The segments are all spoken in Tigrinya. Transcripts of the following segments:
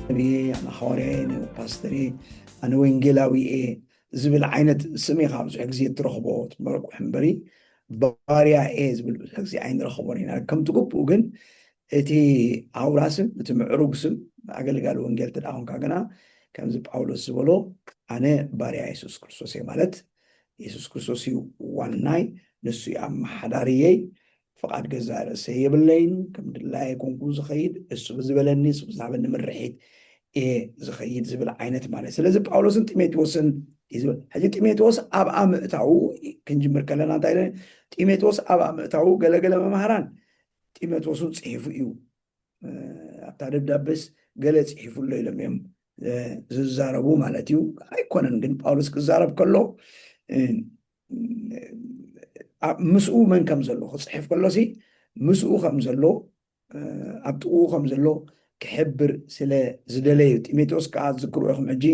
ነብየ፣ ኣነ ሓዋርያ እየ፣ ኣነ ፓስተር እየ፣ ኣነ ወንጌላዊ እየ ዝብል ዓይነት ስም ኢኻ ብዙሕ ግዜ እትረኽቦ፣ ትመርቁሕ እምበሪ፣ ባርያ እየ ዝብል ብዙሕ ግዜ ኣይንረኽቦን ኢና። ከምቲ ግቡእ ግን እቲ ኣውራ ስም፣ እቲ ምዕሩግ ስም፣ ኣገልጋሊ ወንጌል እንተ ደኣ ኾንካ ግና፣ ከምዚ ጳውሎስ ዝበሎ፣ ኣነ ባርያ የሱስ ክርስቶስ እየ፣ ማለት የሱስ ክርስቶስ እዩ ዋናይ፣ ንሱ እዩ ኣመሓዳርየይ፣ ፍቓድ ገዛእ ርእሰይ የብለይን፣ ከም ድላየ ኮንኩ ዝኸይድ፣ እሱ ብዝበለኒ፣ እሱ ብዝሃበኒ ምርሒት እየ ዝኸይድ ዝብል ዓይነት ማለት። ስለዚ ጳውሎስን ጢሞቴዎስን እዩ ዝብል። ሕጂ ጢሞቴዎስ ኣብኣ ምእታዉ ክንጅምር ከለና እንታይ ኢለ? ጢሞቴዎስ ኣብኣ ምእታዉ ገለገለ መምሃራን ጢሞቴዎስ እውን ጽሒፉ እዩ። እ፣ ኣብታ ደብዳቤስ ገለ ጽሒፉ ኣሎ ኢሎም እዮም፣ እ፣ ዝዛረቡ ማለት እዩ። ኣይኮነን ግን ጳውሎስ ክዛረብ ከሎ፣ እ፣ ኣብ ምስኡ መን ከም ዘሎ ክጽሕፍ ከሎሲ ምስኡ ከም ዘሎ፣ እ፣ ኣብ ጥቕኡ ከም ዘሎ ክሕብር ስለ ዝደለዩ። ጢሞቴዎስ ከኣ ዝክርዎ ኢኹም፣ ሕጂ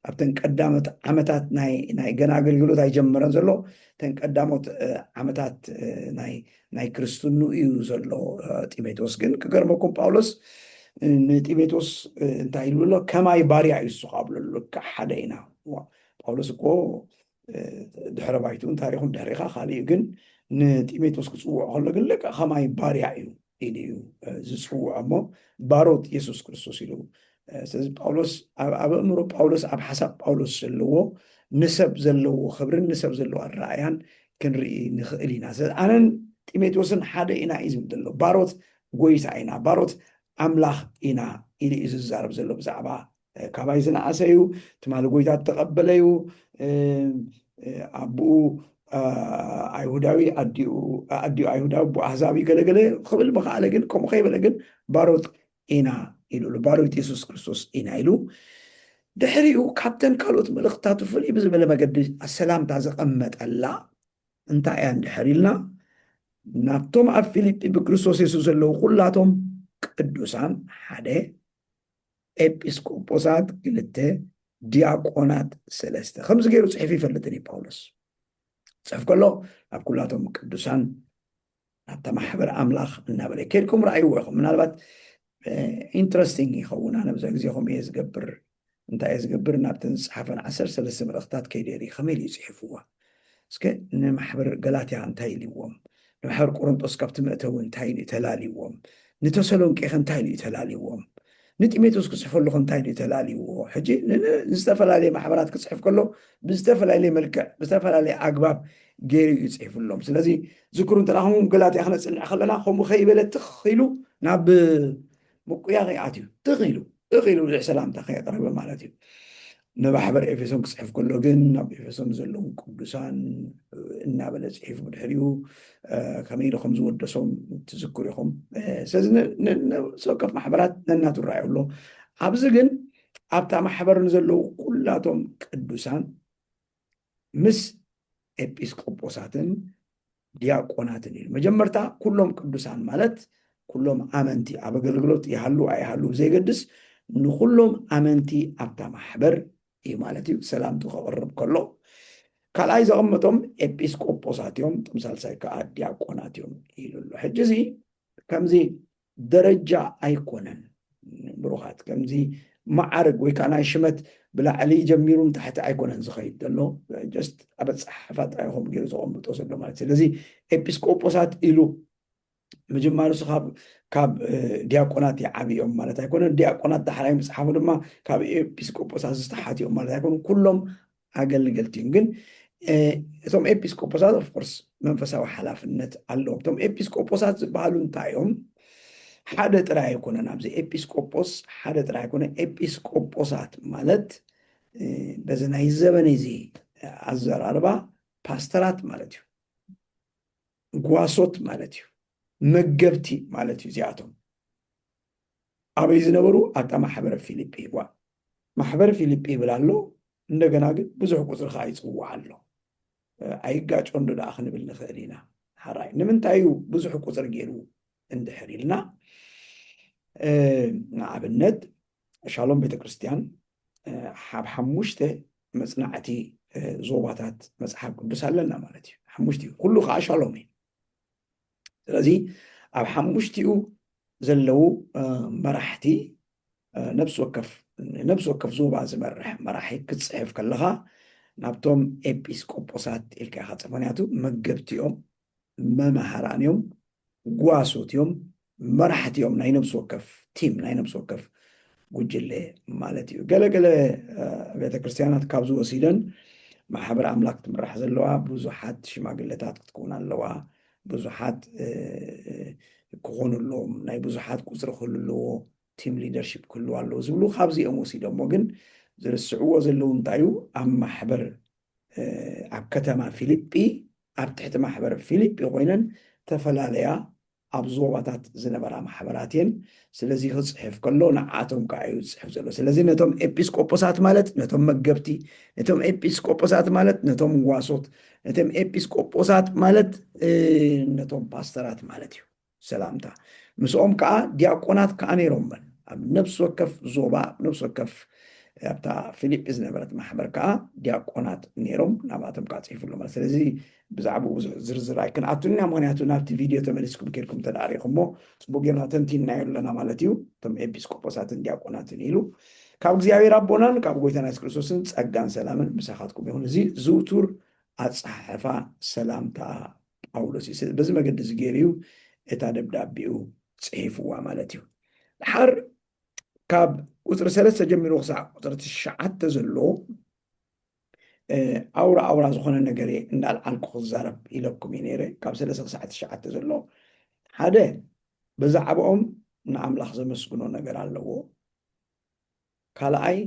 ኣብተን ቀዳሞት ዓመታት ናይ፣ ናይ ገና ኣገልግሎት ኣይጀመረን ዘሎ፣ እተን ቀዳሞት፣ እ፣ ዓመታት፣ እ፣ ናይ፣ ናይ ክርስትኑ እዩ ዘሎ። እ፣ ጢሞቴዎስ ግን ክገርመኩም ጳውሎስ፣ እ፣ ንጢሞቴዎስ፣ እ፣ እንታይ ኢሉ ኣሎ? ከማይ ባርያ እዩ እሱ ከኣ ብሎ ኣሎ። ልክዕ ሓደ ኢና። ዋ፣ ጳውሎስ እኮ፣ እ፣ ድሕረ ባይትኡን ታሪኹን ድሕሪኻ ካልእ እዩ። ግን ንጢሞቴዎስ ክጽውዖ ከሎ ግን ልክዕ ከማይ ባርያ እዩ ኢሉ እዩ፣ እ፣ ዝጽውዖ እሞ ባሮት የሱስ ክርስቶስ ኢሉ። እ፣ ስለዚ ጳውሎስ ኣብ፣ ኣብ ኣእምሮ ጳውሎስ፣ ኣብ ሓሳብ ጳውሎስ ዘለዎ ንሰብ ዘለዎ ክብርን ንሰብ ዘለዎ ኣረኣያን ክንርኢ ንኽእል ኢና። ስለዚ ኣነን ጢሞቴዎስን ሓደ ኢና እዩ ዝብል ዘሎ። ባሮት ጎይታ ኢና፣ ባሮት ኣምላኽ ኢና ኢሉ እዩ ዝዛረብ ዘሎ ብዛዕባ፣ እ፣ ካባይ ዝነኣሰ እዩ፣ ትማሊ ጎይታ እተቐበለ እዩ፣ እ፣ እ፣ ኣቦኡ፣ እ፣ ኣይሁዳዊ፣ ኣዲኡ፣ ኣዲኡ ኣይሁዳዊ፣ ኣቦኡ ኣህዛብ እዩ ገለገለ ክብል ምኽኣለ፣ ግን ከምኡ ከይበለ ግን ባሮት ኢና ኢሉ ኣሎ። ባሮት የሱስ ክርስቶስ ኢና ኢሉ። ድሕሪኡ ካብተን ካልኦት መልእኽትታቱ ፍልይ ብዝበለ መገዲ ሰላምታ ዘቐመጠላ እንታይ እያ እንድሕር ኢልና፣ ናብቶም ኣብ ፊልጲ ብክርስቶስ የሱስ ዘለዉ ኩላቶም ቅዱሳን ሓደ፣ ኤጲስቆጶሳት ክልተ፣ ዲያቆናት ሰለስተ። ከምዚ ገይሩ ጽሒፉ ይፈልጥን እዩ ጳውሎስ። ጽሑፍ ከሎ ናብ ኩላቶም ቅዱሳን፣ ናብታ ማሕበር ኣምላኽ እናበለ፣ ከድኩም ረኣይዎ ኢኹም። ምናልባት፣ እ፣ ኢንትረስቲንግ ይኸውን። ኣነ ብዙሕ ግዜ ከምኡ እየ ዝገብር። እንታይ እየ ዝገብር? ናብተን ዝጸሓፈን ዓሰርተ ሰለስተ መልእኽትታት ከይደ ርኢ ከመይ ኢሉ እዩ ጽሒፍዋ። እስከ ንማሕበር ገላትያ እንታይ ኢልዎም? ንማሕበር ቆሮንጦስ ካብቲ መእተዊ እንታይ ኢሉ እዩ ተላልይዎም? ንተሰሎንቄኸ እንታይ ኢሉ እዩ ተላልይዎም? ንጢሞቴዎስ ክጽሕፈሉ ከ እንታይ ኢሉ እዩ ተላልይዎ? ሕጂ ን-፣ ን-፣ ዝተፈላለየ ማሕበራት ክጽሕፍ ከሎ ብዝተፈላለየ መልክዕ፣ ብዝተፈላለየ ኣግባብ ገይሩ እዩ ጽሒፍሎም። ስለዚ ዝክሩ እንተ ደኣ ኹም ገላትያ ክነጽንዕ ከለና ከምኡ ከይበለ ትኽ ኢሉ ናብ ምቁያቕ እዩ ኣትዩ። ትኽ ኢሉ፣ ትኽ ኢሉ ብዙሕ ሰላምታ ከየቕረበ ማለት እዩ። ንማሕበር ኤፌሶን ክጽሕፍ ከሎ ግን ናብ ኤፌሶን ዘለዉ ቅዱሳን እናበለ ጽሒፉ ብድሕሪኡ፣ እ፣ ከመይ ኢሉ ከም ዝወደሶም ትዝክሩ ኢኹም። እ፣ ስለዚ ነ-፣ ነ-፣ ነፍሲ ወከፍ ማሕበራት ነናቱ ራእዩ ኣሎ። ኣብዚ ግን ኣብታ ማሕበር ንዘለዉ ኩላቶም ቅዱሳን ምስ ኤጲስቆጶሳትን ዲያቆናትን ኢሉ። መጀመርታ ኩሎም ቅዱሳን ማለት ኩሎም ኣመንቲ ኣብ ኣገልግሎት ይሃሉ ኣይሃሉ ብዘይገድስ ንኩሎም ኣመንቲ ኣብታ ማሕበር እዩ ማለት እዩ ሰላምቱ ከቕርብ ከሎ። ካልኣይ ዘቐመጦም ኤጲስቆጶሳት እዮም፣ እቶም ሳልሳይ ከዓ ዲያቆናት እዮም ኢሉ ኣሎ። ሕጂ እዚ ከምዚ ደረጃ ኣይኮነን ብሩኻት፣ ከምዚ መዓርግ ወይ ከዓ ናይ ሽመት ብላዕሊ ጀሚሩ ንታሕቲ ኣይኮነን ዝኸይድ ዘሎ። ጀስት ኣብ ኣፀሓሕፋ ጥራይ ከምኡ ገይሩ ዘቐምጦ ዘሎ ማለት እዩ። ስለዚ ኤጲስቆጶሳት ኢሉ ምጅማሩ እሱ ካብ፣ ካብ፣ እ፣ ዲያቆናት ይዓብዮም ማለት ኣይኮነን። ዲያቆናት ዳሕራይ ምፅሓፉ ድማ ካብ ኤጲስቆጶሳት ዝተሓትዮም ማለት ኣይኮኑን። ኩሎም ኣገልገልቲ እዮም። ግን፣ እ፣ እቶም ኤጲስቆጶሳት ኦፍኮርስ መንፈሳዊ ሓላፍነት ኣለዎም። እቶም ኤጲስቆጶሳት ዝበሃሉ እንታይ እዮም? ሓደ ጥራይ ኣይኮነን። ኣብዚ ኤጲስቆጶስ ሓደ ጥራይ ኣይኮነ። ኤጲስቆጶሳት ማለት፣ እ፣ በዚ ናይ ዘበን እዚ ኣዘራርባ ፓስተራት ማለት እዩ። ጓሶት ማለት እዩ። መገብቲ ማለት እዩ። እዚኣቶም ኣበይ ዝነበሩ? ኣብታ ማሕበረ ፊልጲ። ዋ፣ ማሕበረ ፊልጲ ይብል ኣሎ፣ እንደገና ግን ብዙሕ ቁፅሪ ከዓ ይፅውዕ ኣሎ። እ፣ ኣይጋጮን ዶ ደኣ ክንብል ንኽእል ኢና። ሓራይ ንምንታይ እዩ ብዙሕ ቁፅሪ ገይሩ እንድሕር ኢልና፣ እ፣ ንኣብነት ሻሎም ቤተክርስትያን፣ እ፣ ኣብ ሓሙሽተ መጽናዕቲ፣ እ፣ ዞባታት መጽሓፍ ቅዱስ ኣለና ማለት እዩ። ሓሙሽቲኡ ኩሉ ከዓ ሻሎም እዩ። ስለዚ ኣብ ሓሙሽቲኡ ዘለዉ፣ እ፣ መራሕቲ፣ እ፣ ነፍሲ ወከፍ ንነብሲ ወከፍ ዞባ ዝመርሕ መራሒ ክትፅሕፍ ከለኻ ናብቶም ኤጲስቆጶሳት ኢልካ ኢኻ ትፅሕፍ። ምክንያቱ መገብቲ እዮም፣ መማህራን እዮም፣ ጓሶት እዮም፣ መራሕቲ እዮም። ናይ ነብሲ ወከፍ ቲም፣ ናይ ነብሲ ወከፍ ጉጅለ ማለት እዩ። ገለገለ ቤተክርስትያናት ካብዚ ወሲደን ማሕበር ኣምላኽ ትምራሕ ዘለዋ ብዙሓት ሽማግለታት ክትከውን ኣለዋ፣ ብዙሓት ክኾኑ ኣለዎም፣ ናይ ብዙሓት ቁፅሪ ክህሉ ኣለዎ፣ ቲም ሊደርሽፕ ክህልዋ ኣለዎ ዝብሉ ካብዚኦም ወሲዶሞ። ግን ዝርስዕዎ ዘለዉ እንታይ እዩ? ኣብ ማሕበር ኣብ ከተማ ፊልጲ፣ ኣብ ትሕቲ ማሕበር ፊልጲ ኮይነን ተፈላለያ ኣብ ዞባታት ዝነበራ ማሕበራት እየን። ስለዚ ክፅሕፍ ከሎ ንዓቶም ከዓ እዩ ዝፅሕፍ ዘሎ። ስለዚ ነቶም ኤጲስቆጶሳት ማለት ነቶም መገብቲ፣ ነቶም ኤጲስቆጶሳት ማለት ነቶም ዋሶት፣ ነቶም ኤጲስቆጶሳት ማለት ነቶም ፓስተራት ማለት እዩ። ሰላምታ ምስኦም ከዓ ዲያቆናት ከዓ ነይሮመን ኣብ ነብሲ ወከፍ ዞባ፣ ኣብ ነብሲ ወከፍ ኣብታ ፊልጲ ዝነበረት ማሕበር ከዓ ዲያቆናት ነይሮም፣ ናብኣቶም ከዓ ፅሒፉሎም። ስለዚ ብዛዕባኡ ብዙሕ ዝርዝር ኣይክንኣቱን ኢና፣ ምክንያቱ ናብቲ ቪድዮ ተመሊስኩም ከድኩም ተዳሪኹሞ ፅቡቅ ጌርና ተንቲናዮ ኣለና ማለት እዩ። እቶም ኤጲስቆጶሳትን ዲያቆናትን ኢሉ ካብ እግዚኣብሔር ኣቦናን ካብ ጎይታና የሱስ ክርስቶስን ጸጋን ሰላምን ምሳኻትኩም ይኹን። እዚ ዝውቱር ኣጸሓሕፋ ሰላምታ ጳውሎስ እዩ። በዚ መገዲ እዚ ገይሩ እዩ እታ ደብዳቤኡ ጽሒፍዋ ማለት እዩ። ድሓር ካብ ቁፅሪ ሰለስተ ጀሚሩ ክሳዕ ቁፅሪ ትሽዓተ ዘሎ ኣውራ ኣውራ ዝኾነ ነገር እየ እንዳልዓልኩ ክዛረብ ኢለኩም እዩ ነይረ። ካብ ሰለስተ ክሳዕ ትሽዓተ ዘሎ ሓደ ብዛዕባኦም ንኣምላኽ ዘመስግኖ ነገር ኣለዎ። ካልኣይ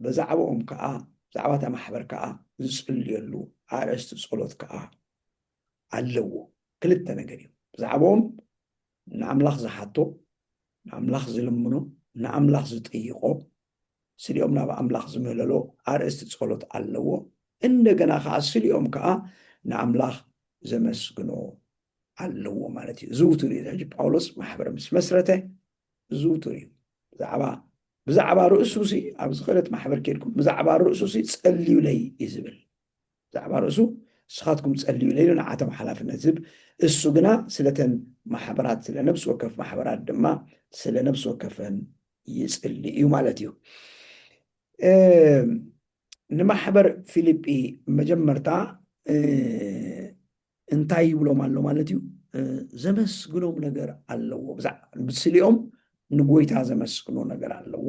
ብዛዕባኦም ከዓ ብዛዕባ እታ ማሕበር ከዓ ዝፅልየሉ ኣርእስቲ ጸሎት ከዓ ኣለዎ። ክልተ ነገር እዩ ብዛዕባኦም ንኣምላኽ ዝሓቶ፣ ንኣምላኽ ዝልምኖ፣ ንኣምላኽ ዝጥይቆ፣ ስሊኦም ናብ ኣምላኽ ዝምህለሎ ኣርእስቲ ጸሎት ኣለዎ። እንደገና ከዓ ስሊኦም ከዓ ንኣምላኽ ዘመስግኖ ኣለዎ ማለት እዩ። ዝውቱር እዩ። ሕጂ ጳውሎስ ማሕበር ምስ መስረተ ዝውቱር እዩ። ብዛዕባ ብዛዕባ ርእሱ ሲ ኣብዚ ክእለት ማሕበር ከድኩም ብዛዕባ ርእሱ ሲ ጸልዩለይ እዩ ዝብል። ብዛዕባ ርእሱ ንስኻትኩም ጸልዩለይ ኢሉ ንዓቶም ሓላፍነት ዝብ እሱ ግና ስለተን ማሕበራት ስለ ነብሲ ወከፍ ማሕበራት ድማ ስለ ነብሲ ወከፈን ይጽሊ እዩ ማለት እዩ። ንማሕበር ፊልጲ መጀመርታ እንታይ ይብሎም ኣሎ ማለት እዩ? ዘመስግኖም ነገር ኣለዎ። ስሊኦም ንጎይታ ዘመስግኖ ነገር ኣለዎ።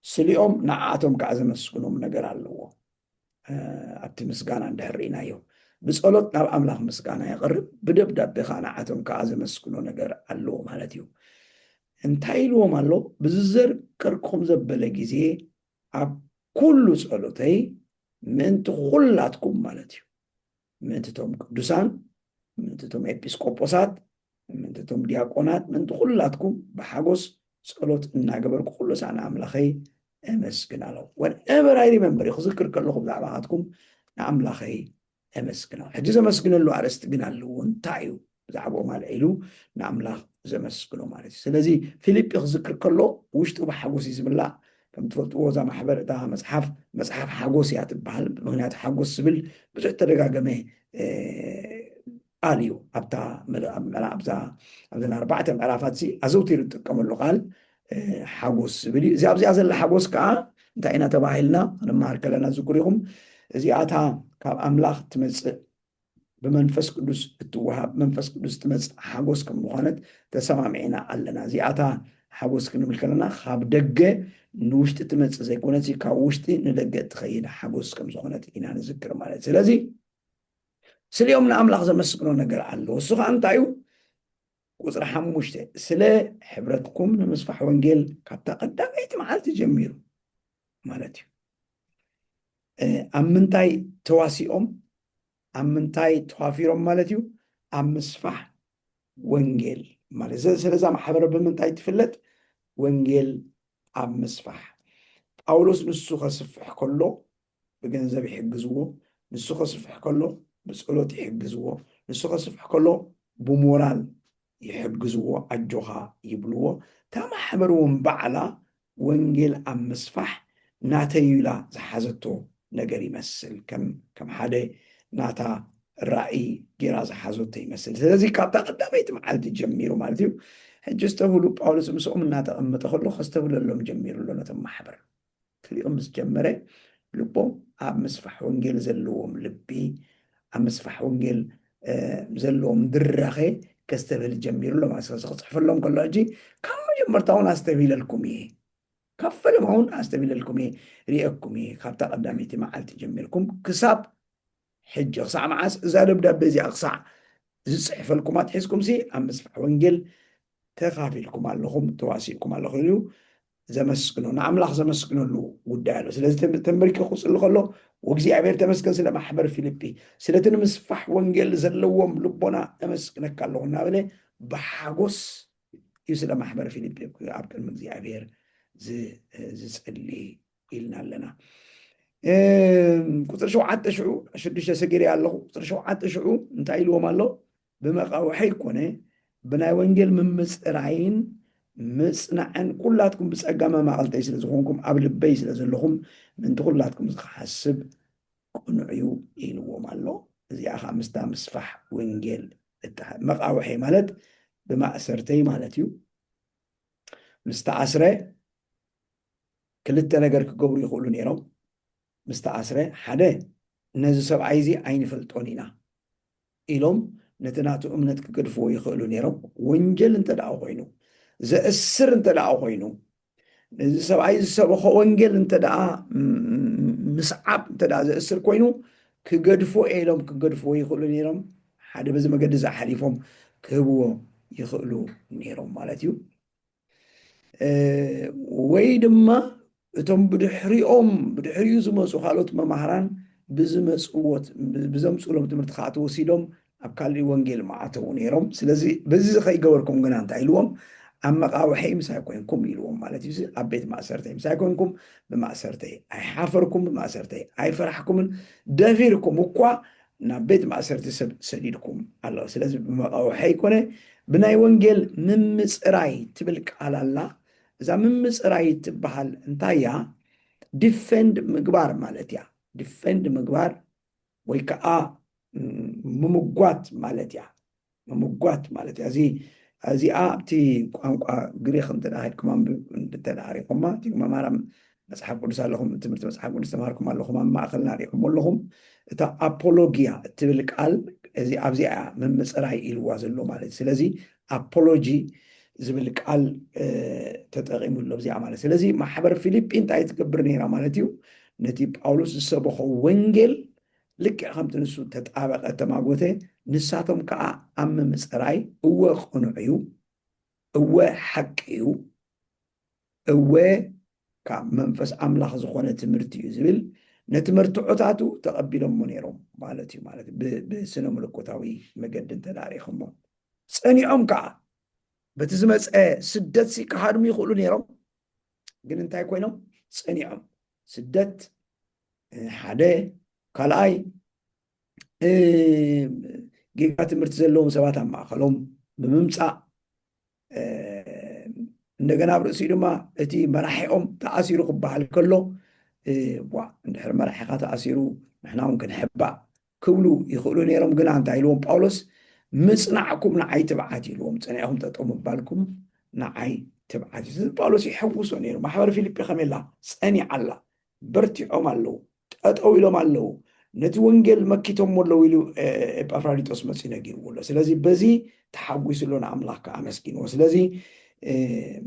ስሊኦም ንዓኣቶም ከዓ ዘመስግኖም ነገር ኣለዎ። ኣብቲ ምስጋና እንድሕር ርኢናዮ ብጸሎት ናብ ኣምላኽ ምስጋና የቕርብ፣ ብደብዳቤ ከዓ ንዓቶም ከዓ ዘመስግኖ ነገር ኣለዎ ማለት እዩ። እንታይ ኢልዎም ኣሎ? ብዝዘርቀርኩም ዘበለ ግዜ ኣብ ኩሉ ጸሎተይ ምእንቲ ኩላትኩም ማለት እዩ፣ ምእንቲ እቶም ቅዱሳን፣ ምእንቲ እቶም ኤጲስቆጶሳት፣ ምእንቲ እቶም ዲያቆናት፣ ምእንቲ ኩላትኩም ብሓጎስ ጸሎት እናገበርኩ ኩሉ ሳዕ ንኣምላኸይ እመስግን ኣለኹ። ወንኤቨር ኣይ ሪመምበር ክዝክር ከለኹ ብዛዕባኻትኩም ንኣምላኸይ እመስግን ኣለኹ። ሕጂ ዘመስግነሉ ኣርእስቲ ግን ኣለዎ። እንታይ እዩ? ብዛዕባኦም ኣልዒሉ ንኣምላኽ ዘመስግኖ ማለት እዩ። ስለዚ ፊልጲ ክዝክር ከሎ ውሽጡ ብሓጎስ እዩ ዝምላእ። ከም ትፈልጥዎ እዛ ማሕበር እታ መፅሓፍ መፅሓፍ ሓጎስ እያ ትበሃል። ምክንያቱ ሓጎስ ዝብል ብዙሕ ተደጋገመ ቃል እዩ። ኣብታ ኣብዘን ኣርባዕተ ምዕራፋት እዚ ኣዘውቲሩ ዝጥቀመሉ ቃል ሓጎስ ዝብል እዩ። እዚ ኣብዚኣ ዘላ ሓጎስ ከዓ እንታይ ኢና ተባሂልና ክንመሃር ከለና ዝዝክሩ ኢኹም። እዚኣታ ካብ ኣምላኽ ትመፅእ ብመንፈስ ቅዱስ እትወሃብ መንፈስ ቅዱስ ትመፅእ ሓጎስ ከም ዝኾነት ተሰማሚዕና ኣለና። እዚኣታ ሓጎስ ክንብል ከለና ካብ ደገ ንውሽጢ ትመፅእ ዘይኮነትሲ ካብ ውሽጢ ንደገ እትኸይድ ሓጎስ ከም ዝኾነት ኢና ንዝክር ማለት። ስለዚ ስሊኦም ንኣምላኽ ዘመስግኖ ነገር ኣለዎ። እሱ ከዓ እንታይ እዩ? ቁፅሪ ሓሙሽተ ስለ ሕብረትኩም ንምስፋሕ ወንጌል ካብታ ቀዳመይቲ መዓልቲ ጀሚሩ ማለት እዩ። ኣብ ምንታይ ተዋሲኦም፣ ኣብ ምንታይ ተዋፊሮም ማለት እዩ? ኣብ ምስፋሕ ወንጌል ማለት ስለዛ ማሕበር ብምንታይ ትፍለጥ? ወንጌል ኣብ ምስፋሕ። ጳውሎስ ንሱ ከስፍሕ ከሎ ብገንዘብ ይሕግዝዎ፣ ንሱ ከስፍሕ ከሎ ብጸሎት ይሕግዝዎ፣ ንሱ ከስፍሕ ከሎ ብሞራል ይሕግዝዎ፣ ኣጆኻ ይብልዎ። እታ ማሕበር እውን ባዕላ ወንጌል ኣብ ምስፋሕ ናተይ ኢላ ዝሓዘቶ ነገር ይመስል፣ ከም ሓደ ናታ ራእይ ጌራ ዝሓዘቶ ይመስል። ስለዚ ካብታ ቀዳመይቲ መዓልቲ ጀሚሩ ማለት እዩ። ሕጂ ዝተብህሉ ጳውሎስ ምስኦም እናተቐመጠ ከሎ ከስተብለሎም ጀሚሩ ኣሎ ነቶም ማሕበር። ክሪኦም ምስ ጀመረ፣ ልቦም ኣብ ምስፋሕ ወንጌል ዘለዎም ልቢ፣ ኣብ ምስፋሕ ወንጌል ዘለዎም ድራኸ ከስተብህል ጀሚሩ ኣሎ ማለት እዩ። ክፅሕፈሎም ከሎ ሕጂ ካብ መጀመርታ እውን ኣስተብሂለልኩም እየ፣ ካብ ፈለማ እውን ኣስተብሂለልኩም እየ፣ ሪኤኩም እየ፣ ካብታ ቀዳመይቲ መዓልቲ ጀሚርኩም ክሳብ ሕጂ ክሳዕ መዓስ እዛ ደብዳቤ እዚኣ ክሳዕ ዝፅሕፈልኩም ኣትሒዝኩም ሲ ኣብ ምስፋሕ ወንጌል ተኻፊልኩም ኣለኹም፣ ተዋሲእኩም ኣለኹም ኢሉ ዘመስግኖ፣ ንኣምላኽ ዘመስግነሉ ጉዳይ ኣሎ። ስለዚ ተንበርኪኹ ክፅሊ ከሎ እግዚኣብሔር ተመስገን ስለ ማሕበር ፊልጲ፣ ስለቲ ንምስፋሕ ወንጌል ዘለዎም ልቦና እመስግነካ ኣለኹ እናበለ ብሓጎስ እዩ ስለ ማሕበር ፊልጲ ኣብ ቅድሚ እግዚኣብሔር ዝፅሊ ኢልና ኣለና። ቁፅሪ ሸውዓተ ሽዑ ሽዱሽተ ሰጊረ ኣለኹ። ቁፅሪ ሸውዓተ ሽዑ እንታይ ኢልዎም ኣሎ? ብመቃውሐይ ኮነ ብናይ ወንጌል ምምፅራይን ምፅናዕን ኩላትኩም ብፀጋ መማቕልተይ ስለ ዝኾንኩም ኣብ ልበይ ስለ ዘለኹም ምእንቲ ኩላትኩም ዝሓስብ ቅኑዕ እዩ ኢልዎም ኣሎ። እዚኣ ከዓ ምስታ ምስፋሕ ወንጌል እታ መቃውሐይ ማለት ብማእሰርተይ ማለት እዩ። ምስ ተኣስረ ክልተ ነገር ክገብሩ ይኽእሉ ነይሮም። ምስ ተኣስረ ሓደ ነዚ ሰብኣይ እዚ ኣይንፈልጦን ኢና ኢሎም ነቲ ናቱ እምነት ክገድፍዎ ይኽእሉ ነይሮም። ወንጀል እንተ ደኣ ኮይኑ፣ ዘእስር እንተ ደኣ ኮይኑ፣ ነዚ ሰብኣይ ዝሰበኾ ወንጌል እንተ ደኣ ምስዓብ እንተ ደኣ ዘእስር ኮይኑ ክገድፎ ኢሎም ክገድፍዎ ይኽእሉ ነይሮም። ሓደ በዚ መገዲ እዚ ሓሊፎም ክህብዎ ይኽእሉ ነይሮም ማለት እዩ። ወይ ድማ እቶም ብድሕሪኦም ብድሕሪኡ ዝመፁ ካልኦት መማህራን ብዝመፅዎት ብዘምፅሎም ትምህርቲ ከዓ ተወሲዶም ኣብ ካልእ ወንጌል መዓተው ነይሮም። ስለዚ በዚ ከይገበርኩም ግና እንታይ ኢልዎም? ኣብ መቃውሐይ ምሳይ ኮይንኩም ኢልዎም ማለት እዩ። ኣብ ቤት ማእሰርተይ ምሳይ ኮይንኩም ብማእሰርተይ ኣይሓፈርኩም፣ ብማእሰርተይ ኣይፈራሕኩምን። ደፊርኩም እኳ ናብ ቤት ማእሰርቲ ሰብ ሰዲድኩም ኣሎ። ስለዚ ብመቃውሐይ ኮነ ብናይ ወንጌል ምምፅራይ ትብል ቃል ኣላ። እዛ ምምፅራይ ትበሃል እንታይ እያ? ዲፌንድ ምግባር ማለት እያ። ዲፌንድ ምግባር ወይ ከዓ ምምጓት ማለት እያ። ምምጓት ማለት እያ። እዚ እዚኣ ኣብቲ ቋንቋ ግሪክ እንተ ኸድኩም ኣንብብ እንተ ሪኹማ እቲ መማራም መፅሓፍ ቅዱስ ኣለኹም፣ ትምህርቲ መፅሓፍ ቅዱስ ተማሃርኩም ኣለኹም፣ ኣብ ማእኸልና ሪኹም ኣለኹም። እታ ኣፖሎጊያ እትብል ቃል እዚ ኣብዚኣ እያ ምምፅራይ ኢልዋ ዘሎ ማለት እዩ። ስለዚ ኣፖሎጂ ዝብል ቃል ተጠቂሙ ኣሎ ኣብዚኣ ማለት። ስለዚ ማሕበር ፊልጲ እንታይ ትገብር ነይራ ማለት እዩ? ነቲ ጳውሎስ ዝሰበኾ ወንጌል ልክዕ ከምቲ ንሱ ተጣበቐ ተማጎተ፣ ንሳቶም ከዓ ኣብ ምምፅራይ እወ ቅኑዕ እዩ፣ እወ ሓቂ እዩ፣ እወ ካብ መንፈስ ኣምላኽ ዝኾነ ትምህርቲ እዩ ዝብል ነቲ መርትዖታቱ ተቐቢሎሞ ነይሮም ማለት እዩ። ማለት ብስነ መለኮታዊ መገዲ እንተዳሪኹሞ ጸኒዖም ከዓ በቲ ዝመፀ ስደት ሲ ክሃድሙ ይኽእሉ ነይሮም። ግን እንታይ ኮይኖም ጸኒዖም? ስደት ሓደ፣ ካልኣይ ጌጋ ትምህርቲ ዘለዎም ሰባት ኣብ ማእኸሎም ብምምፃእ እንደገና ኣብ ርእሲኡ ድማ እቲ መራሒኦም ተኣሲሩ ክበሃል ከሎ ዋ እንድሕር መራሒኻ ተኣሲሩ ንሕና እውን ክንሕባእ ክብሉ ይኽእሉ ነይሮም። ግና እንታይ ኢልዎም ጳውሎስ? ምፅናዕኩም ንዓይ ትብዓት ኢልዎም። ፀኒዕኹም ጠጠው ምባልኩም ንዓይ ትብዓት እዩ። ስለዚ ጳውሎስ ይሐውሶ ነይሩ። ማሕበር ፊልጲ ከመይ ኣላ? ፀኒዓ ኣላ። በርቲዖም ኣለዉ፣ ጠጠው ኢሎም ኣለዉ። ነቲ ወንጌል መኪቶም ኣለዉ ኢሉ ኤጳፍራዲጦስ መፅኡ ነጊርዎ ኣሎ። ስለዚ በዚ ተሓጒሱ ኣሎ፣ ንኣምላኽ ከዓ ኣመስጊንዎ። ስለዚ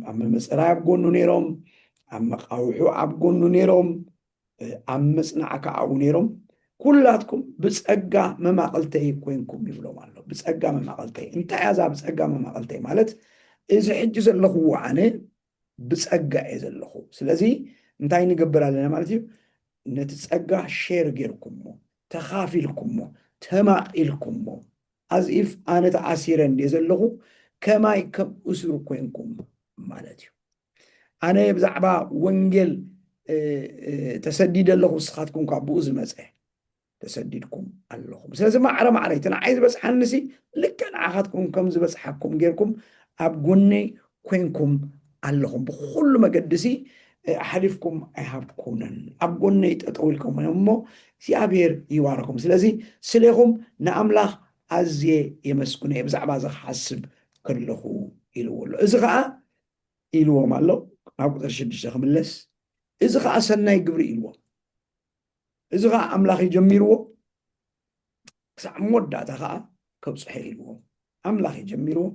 ኣብ ምምፅራይ ኣብ ጎኑ ነይሮም፣ ኣብ መቃውሑ ኣብ ጎኑ ነይሮም፣ ኣብ ምፅናዕ ከዓ ኣብኡ ነይሮም። ኩላትኩም ብፀጋ መማቕልተይ ኮይንኩም ይብሎም ኣሎ። ብፀጋ መማቕልተይ እንታይ እያ እዛ ብፀጋ መማቕልተይ ማለት? እዚ ሕጂ ዘለኹዎ ኣነ ብፀጋ እየ ዘለኹ። ስለዚ እንታይ ንገብር ኣለና ማለት እዩ? ነቲ ፀጋ ሼር ጌርኩሞ፣ ተኻፊልኩሞ፣ ተማቒልኩሞ። ኣዝኢፍ ኣነ ተኣሲረ እንድየ ዘለኹ ከማይ ከም እሱር ኮይንኩም ማለት እዩ። ኣነ ብዛዕባ ወንጌል ተሰዲደ ኣለኹ፣ ንስኻትኩም ካብ ብኡ ዝመፀ ተሰዲድኩም ኣለኹም። ስለዚ ማዕረ ማዕረ እቲ ንዓይ ዝበፅሓኒ ሲ ልክዕ ንዓኻትኩም ከም ዝበፅሓኩም ጌርኩም ኣብ ጎነይ ኮይንኩም ኣለኹም። ብኩሉ መገዲ ሲ ኣሕሊፍኩም ኣይሃብኩምን፣ ኣብ ጎነይ ጠጠው ኢልኩም እሞ እግዚኣብሔር ይባርኩም። ስለዚ ስሌኹም ንኣምላኽ ኣዝየ የመስግኖ እየ ብዛዕባ እዚ ክሓስብ ከለኹ ኢልዎ ኣሎ። እዚ ከዓ ኢልዎም ኣሎ። ናብ ቁፅሪ ሽዱሽተ ክምለስ እዚ ከዓ ሰናይ ግብሪ ኢልዎ። እዚ ከዓ ኣምላኽ እዩ ጀሚርዎ፣ ክሳዕ መወዳእታ ከዓ ከብፅሖ ኢልዎ። ኣምላኽ እዩ ጀሚርዎ፣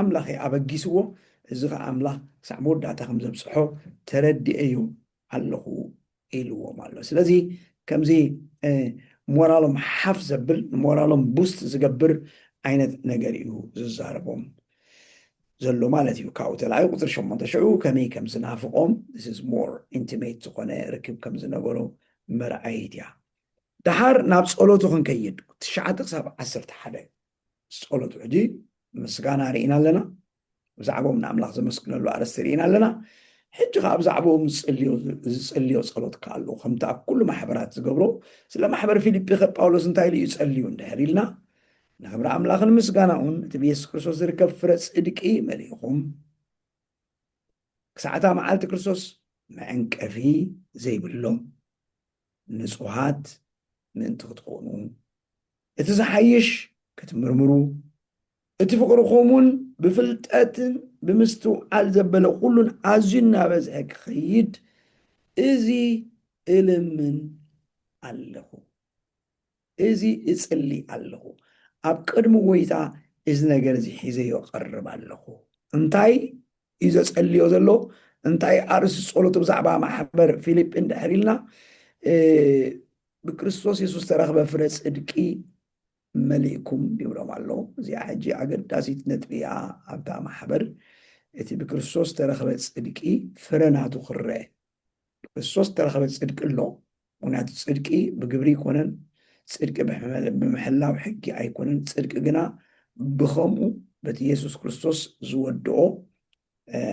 ኣምላኽ እዩ ኣበጊስዎ። እዚ ከዓ ኣምላኽ ክሳዕ መወዳእታ ከም ዘብፅሖ ተረዲኤ እዩ ኣለኹ ኢልዎም ኣሎ። ስለዚ ከምዚ ሞራሎም ሓፍ ዘብል፣ ሞራሎም ቡስት ዝገብር ዓይነት ነገር እዩ ዝዛረቦም ዘሎ ማለት እዩ። ካብኡ ተላዩ ቁፅሪ ሸሞንተ ሽዑ ከመይ ከም ዝናፍቆም፣ this is more intimate ዝኾነ ርክብ ከም ዝነበሮ መርኣይት እያ። ደሓር ናብ ጸሎቱ ክንከይድ፣ ትሽዓተ ክሳብ ዓሰርተ ሓደ ጸሎቱ ሕጂ ምስጋና ርኢና ኣለና። ብዛዕባኦም ንኣምላኽ ዘመስግነሉ ኣርእስቲ ርኢና ኣለና። ሕጂ ከዓ ብዛዕባኦም ዝጽልዮ ጸሎት ከኣሉ ከምቲ ኣብ ኩሉ ማሕበራት ዝገብሮ፣ ስለ ማሕበር ፊልጲ ከ ጳውሎስ እንታይ ኢሉ እዩ ጸልዩ እንድሕር ኢልና፣ ንክብሪ ኣምላኽን ምስጋናኡን እቲ ብየሱስ ክርስቶስ ዝርከብ ፍረ ጽድቂ መሊእኹም፣ ክሳዕታ መዓልቲ ክርስቶስ መዐንቀፊ ዘይብሎም ንጹሃት ምእንቲ ክትኮኑ፣ እቲ ዝሓይሽ ክትምርምሩ፣ እቲ ፍቕርኹም እውን ብፍልጠትን ብምስትውዓል ዘበለ ኩሉን ኣዝዩ እናበዝሐ ክኸይድ፣ እዚ እልምን ኣለኹ። እዚ እጽሊ ኣለኹ። ኣብ ቅድሚ ጎይታ እዚ ነገር እዚ ሒዘዮ ቀርብ ኣለኹ። እንታይ እዩ ዘጸልዮ ዘሎ? እንታይ ኣርእስቲ ጸሎቱ ብዛዕባ ማሕበር ፊልጲ እንድሕር ኢልና፣ ብክርስቶስ የሱስ ተረኽበ ፍረ ጽድቂ መሊእኩም ይብሎም ኣሎ። እዚኣ ሕጂ ኣገዳሲት ነጥቢ እያ። ኣብታ ማሕበር እቲ ብክርስቶስ ተረኽበ ጽድቂ ፍረ ናቱ ክረአ፣ ብክርስቶስ ተረኸበ ጽድቂ ኣሎ። ምክንያቱ ጽድቂ ብግብሪ ኣይኮነን፣ ጽድቂ ብምሕላው ሕጊ ኣይኮነን። ጽድቂ ግና ብኸምኡ በቲ የሱስ ክርስቶስ ዝወድኦ፣